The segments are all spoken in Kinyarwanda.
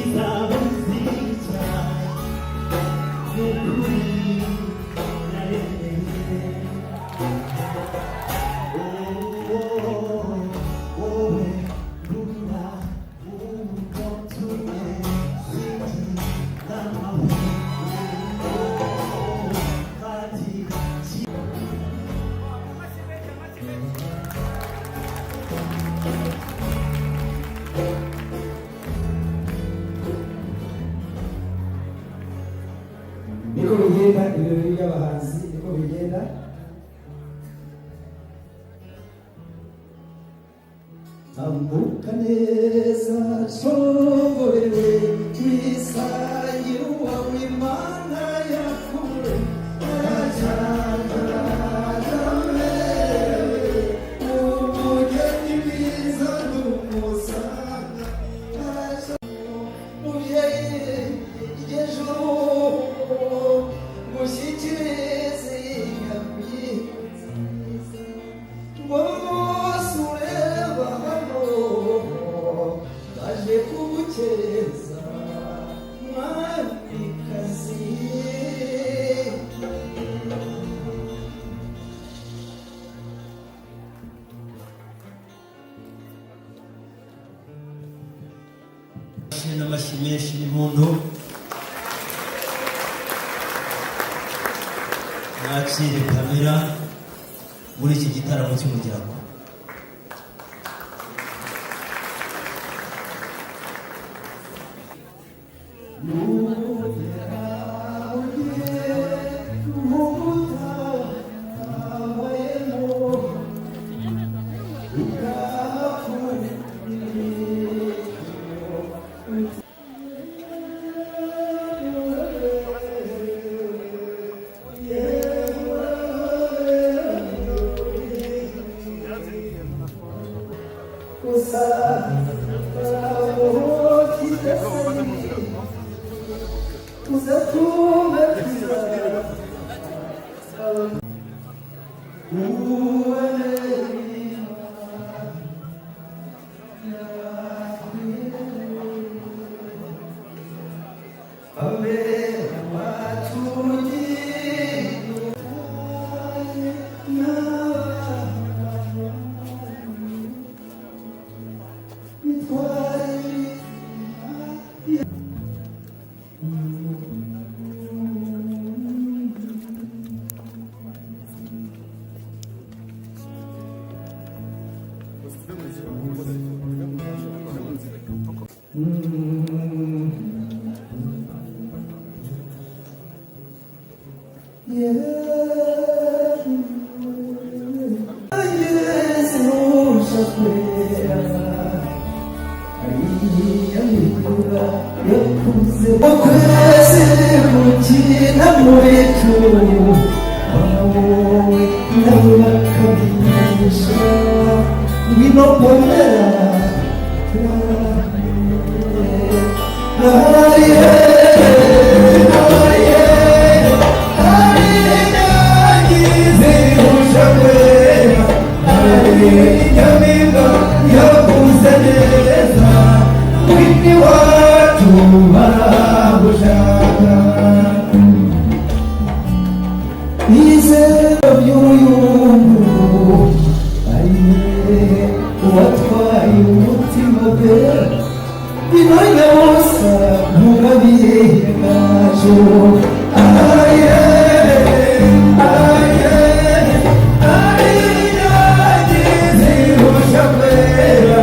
Izabuzica n'ukuri naremeye. Wowe nkunda utumye singira amahoro kandi. Niko bigenda, ibirori by'abahanzi niko bigenda. Tambuka neza nshongorewe, wisangira uwawe Imana yakure. Umugeni mwiza n'umusanga mubyeyi, ry'ijuru ngushyikirize inyamibwa nziza, ngo bose ureba hano baje kugukeza, mwamikazi. N'amashyi menshi n'impundu, mwakire Pamela muri iki gitaramo cy'umuryango. Ukwezi mukina muri tu wowe ndabakamisha, ngwino Pamela. Hariye, hariye, hariye zihusha kwera, hariye inyamibwa yakuze neza, ngwino iwacu baragushaka. Izero by'uruyumbu ariye uwatwaye umutima be, binonya busa ntugabiye gajo. Aye, aye, aye, zihusha kwera.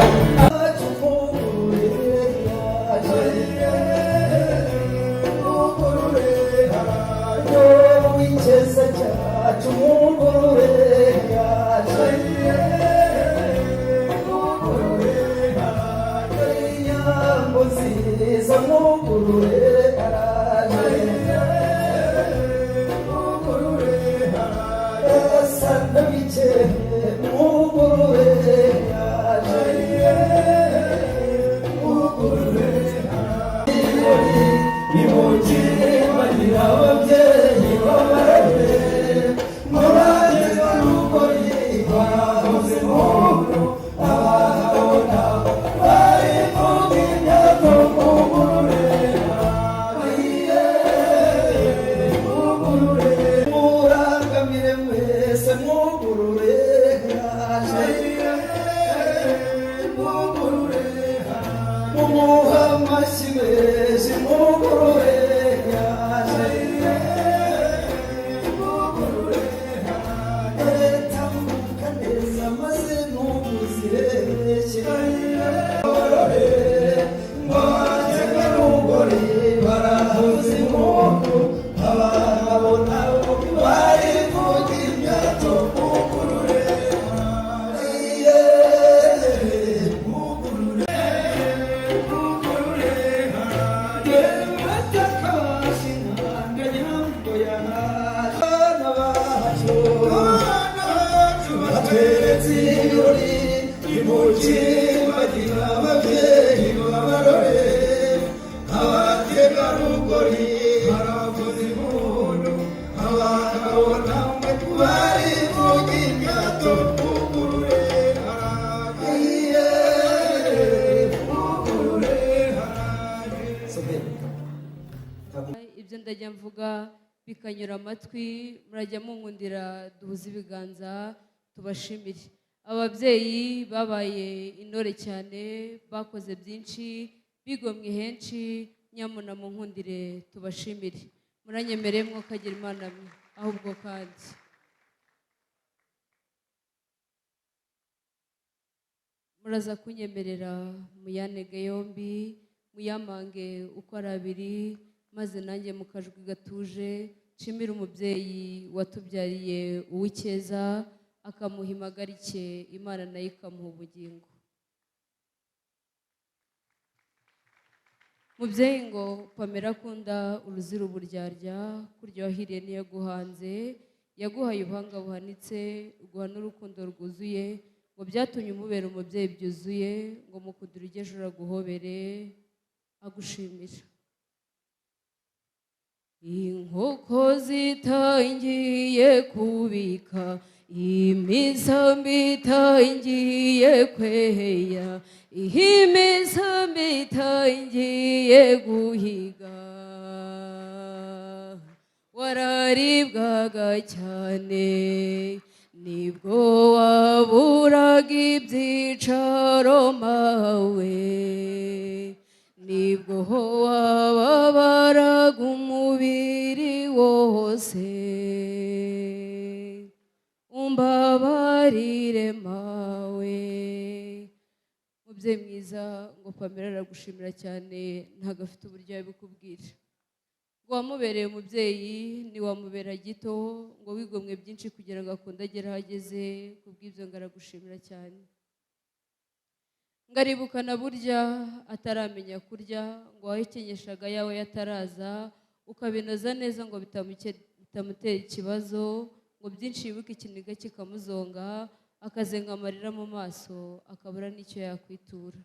Ababyeyi babarebe murageza n'ukuri bahoze muntu ababona bari kubyina. Tugurure. Simugurure yaje, mugurure, tambuka neza maze ntuguzireshye. Abategarugori baravuza impundu, abagabo nabo bari kugira imyato. Mugurure, mugurure, mugurure, batweretse ibirori imukibagira ababyeyi babarore. Abategarugori baravuza impundu, abagabo namwe bari kugira imyato. Mugurure, haragiye, mugurure, haragiye. Ibyo ndajya mvuga bikanyura amatwi, murajya munkundira duhuze ibiganza tubashimire. Ababyeyi babaye intore cyane, bakoze byinshi, bigomwe henshi. Nyamuna munkundire tubashimire. Muranyemereye mwokagira Imana mwe. Ahubwo kandi muraza kunyemerera muyanege yombi, muyamange uko ari abiri, maze nanjye mu kajwi gatuje nshimire umubyeyi watubyariye Uwicyeza, akamuha impagarike, Imana nayo ikamuha ubugingo. Mubyeyi, ngo Pamela akunda uruzira uburyarya, kurya wahiriye niyo yaguhanze, yaguhaye ubuhanga buhanitse, iguha n'urukundo rwuzuye, ngo byatumye umubera umubyeyi byuzuye, ngo mukundire ujye ejo uraguhobere agushimira. Inkoko zitangiye kubika, imisambi itangiye kweya, imisambi itangiye guhiga, wararibwaga cyane, nibwo waburaga ibyicaro mawe, nibwo wababaraga umubiri wose. Umbabarire mawe. Mubyeyi mwiza, ngo Pamela aragushimira cyane, ntabwo afite uburyo yabikubwira. Ngo wamubereye umubyeyi ntiwamubera gito, ngo wigomwe byinshi kugira ngo akunde agere aho ageze. Kubw'ibyo ngo aragushimira cyane. Ngo aribukana burya ataramenya kurya, ngo wahekenyeshaga ayawe ataraza, ukabinoza neza ngo bitamutera ikibazo, ngo byinshi yibuke ikiniga kikamuzonga, akazenga amarira mu maso, akabura n'icyo yakwitura.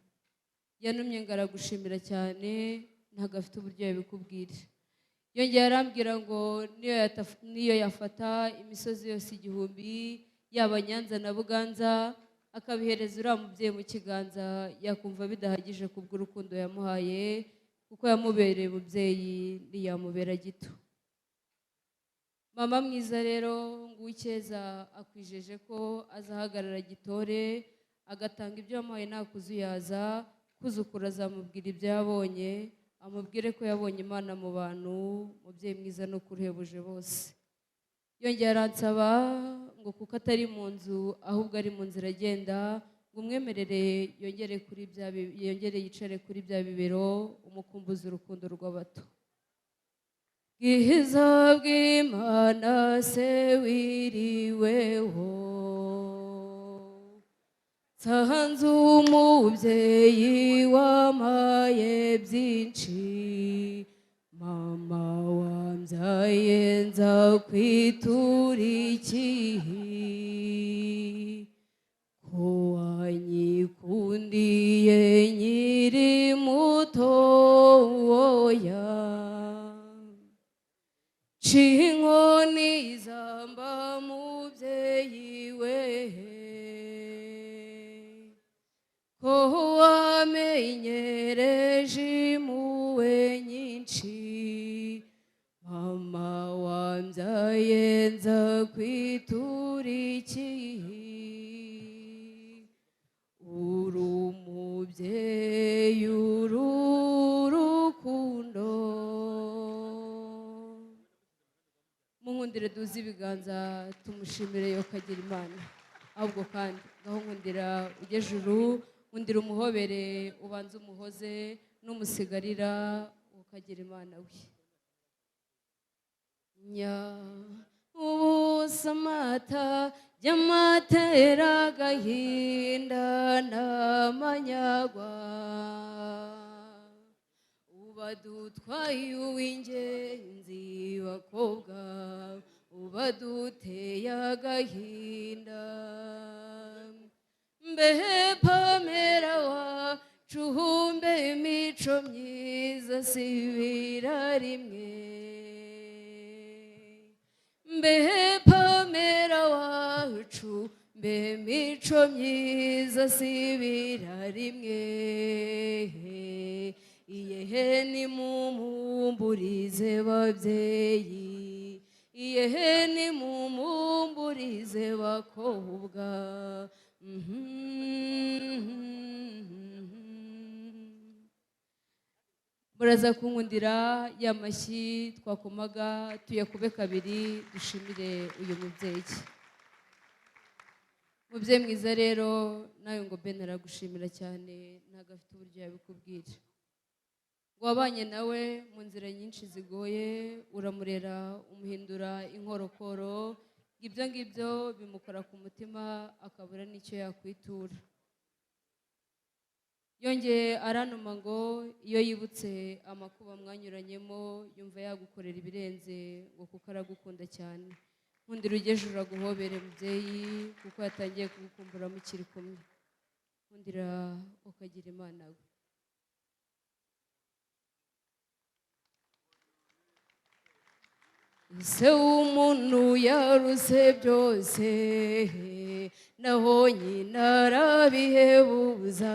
Yanumye ngo aragushimira cyane, ntabwo afite uburyo yabikubwira. Yongeye arambwira ngo niyo yafata imisozi yose igihumbi, yaba Nyanza na Buganza, akabihereza uriya mubyeyi mu kiganza, yakumva bidahagije kubw'urukundo yamuhaye, kuko yamubereye umubyeyi ntiyamubera gito. Mama mwiza rero, ngo Uwicyeza akwijeje ko azahagarara gitore, agatanga ibyo yamuhaye nta kuzuyaza. Kuzukura azamubwira ibyo yabonye, amubwire ko yabonye Imana mu bantu. Mubyeyi mwiza, no kuruhebuje bose. Yongeye aransaba ngo kuko atari mu nzu ahubwo ari mu nzira agenda, ngo umwemerere yongere yicare kuri bya bibero, umukumbuze urukundo rw'abato. Bwiza bw'Imana se wiriweho, nsanze umubyeyi wampaye byinshi, mama wambyaye nza kwitura ikihi, ko wanyikundiye nkiri mutoya. Cinkoni zamba mubyeyi we, ko wamenyereje impuhwe nyinshi, mama wambyaye nza kwitura ikihi. Uri umubyeyi, uri urukundo. Munkundire duze ibiganza tumushimire yo kagira Imana. Ahubwo kandi ngaho nkundira ujye juru, nkundira umuhobere ubanze umuhoze n'umusigarira ukagira Imana we. Nya ubusamata by'amatera agahinda n'amanyagwa, ubadutwaye uw'ingenzi bakobwa, ubaduteye agahinda. Mbehe Pamela wacu, humbe imico myiza sibira rimwe. Mbehe Pamela wacu, mbe mico myiza sibira rimwe. Iyehe nimumumburize babyeyi, iyehe nimumumburize bakobwa. Muraza kunkundira ya mashyi twakomaga tuyakube kabiri, dushimire uyu mubyeyi. Mubyeyi mwiza rero, nawe ngo Ben aragushimira cyane, ntabwo afite uburyo yabikubwira. Ngo wabanye nawe mu nzira nyinshi zigoye, uramurera umuhindura inkorokoro, ibyo ngibyo bimukora ku mutima akabura n'icyo yakwitura. Yongeye aranuma ngo iyo yibutse amakuba mwanyuranyemo yumva yagukorera ibirenze, ngo kuko aragukunda cyane. Nkundira ujye ujuru aguhobere mubyeyi, kuko yatangiye kugukumbura mukiri kumwe. Nkundira ukagira Imana we. Se w'umuntu yaruse byose, naho nyina arabihebuza,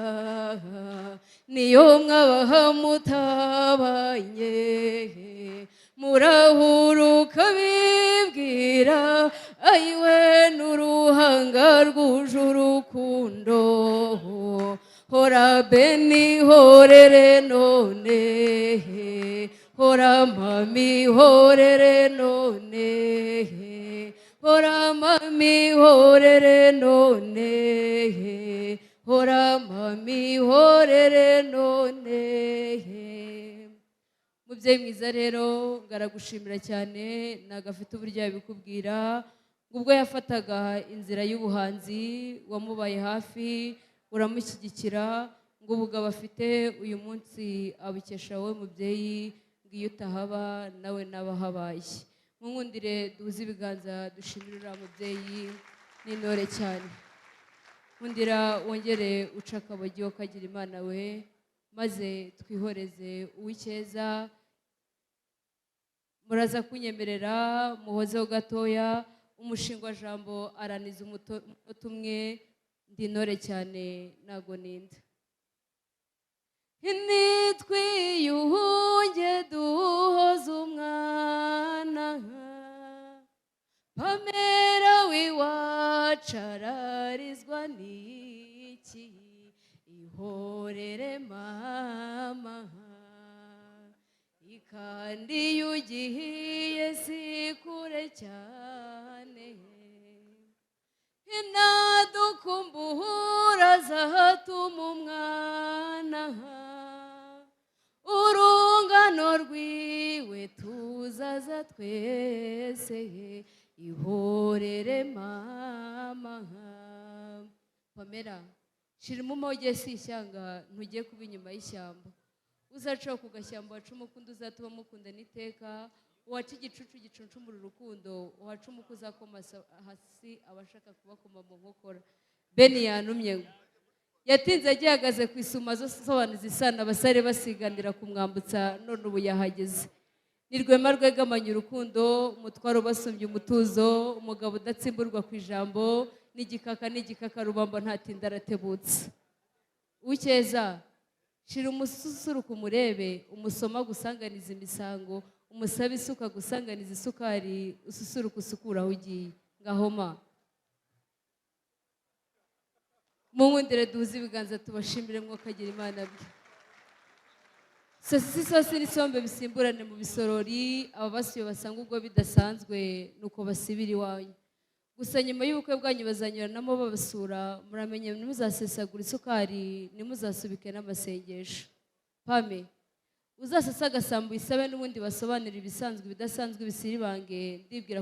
niyo mwabaha mutabanye, murahuruka bibwira, ayiwe n'uruhanga rwuje urukundo. Hora Beni horere none, hora mami horere none, hora mami horere none, hora mami horere none. Mubyeyi mwiza rero, ngaragushimira cyane, ntabwo afite uburyo yabikubwira. Ubwo yafataga inzira y'ubuhanzi wamubaye hafi uramushyigikira, ngo ubugabo afite uyu munsi abukesha wowe mubyeyi, ngo iyo utahaba nawe n'abahabaye. Munkundire duhuze ibiganza dushimire uriya mubyeyi n'intore cyane. Nkundira wongere uce akabogi kagira Imana we, maze twihoreze Uwicyeza. Muraza kunyemerera muhozeho gatoya, umushingwajambo araniza umunota umwe. Ndi intore cyane ntago ninda. Nitwiyuhunge duhoze umwana, Pamela w'iwacu ararizwa n'iki? Ihorere mama, ikandi iyo ugiye si kure cyane, inadukumbura zatuma umwana, urungano rwiwe tuzaza twese. Ihorere mama. Pamela, shira umumoge si ishyanga, ntugiye kuba inyuma y'ishyamba. Uzaca ku gashyamba waca umukundo uzatuma mukundana iteka, uwaca igicucu gicuncumura urukundo, uwaca umuku uzakoma hasi abashaka kubakoma mu nkokora. Beni yanumye ngo yatinze agihagaze ku isuma zo sobanuza isano, abasare basiganira kumwambutsa, none ubu yahageze. Ni rwema rwegamanye urukundo, umutwaro ubasumbye umutuzo, umugabo udatsimburwa ku ijambo, n'igikaka n'igikaka rubamba ntatinda aratebutse. Uwicyeza, shira umususuruko umurebe, umusoma gusanganiza imisango, umusabe isuka gusanganiza isukari, ususuruke usukura aho ugiye. Ngahoma. Munkundire duhuze ibiganza tubashimire mwokagira Imana bwe. Sosi isosi n'isombe bisimburane mu bisorori, ababasuye basanga ubwo bidasanzwe, nuko basibira iwanyu. Gusa nyuma y'ubukwe bwanyu bazanyuranamo babasura, muramenye ntimuzasesagure isukari, ntimuzasubike n'amasengesho. Pame, uzasase agasambu uyisabe n'ubundi basobanurire ibisanzwe, ibidasanzwe bisiribange, ndibwira.